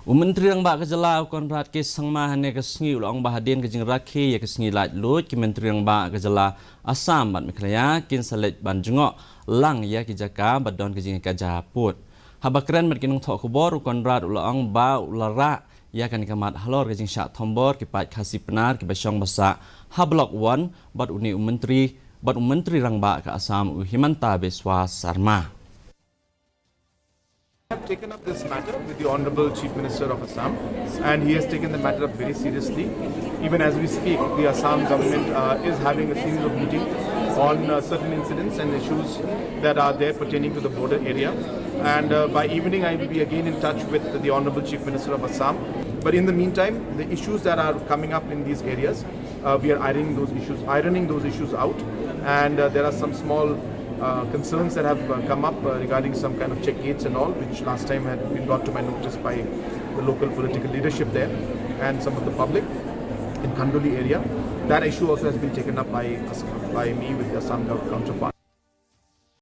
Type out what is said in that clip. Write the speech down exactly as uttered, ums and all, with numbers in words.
U Myntri Rangbah ka jylla u Conrad K Sangma hynne ka sngi u la ong ba hadien ka jingrakhe ïa ka sngi laitluid, ki Myntri Rangbah ka jylla Assam bad Meghalaya kin sa leit ban jngoh lang ïa ki jaka ba don ka jingïakajia pud. Haba kren bad ki nongthoh khubor, u Conrad u la ong ba u la rah ïa kane ka mat halor ka jingshah thombor ki paid Khasi Pnar kiba shong ba sah ha Block One bad une u Myntri, bad u Myntri Rangbah ka Assam u Himanta Biswa Sarma. Have taken up this matter with the Honorable Chief Minister of Assam, and he has taken the matter up very seriously. Even as we speak, the Assam government uh, is having a series of meetings on uh, certain incidents and issues that are there pertaining to the border area. And uh, by evening, I will be again in touch with the Honorable Chief Minister of Assam. But in the meantime, the issues that are coming up in these areas, uh, we are ironing those issues, ironing those issues out. And uh, there are some small uh, concerns that have uh, come up uh, regarding some kind of check gates and all, which last time had been brought to my notice by the local political leadership there and some of the public in Khanduli area. That issue also has been taken up by us, by me with the Assam gov- counterpart.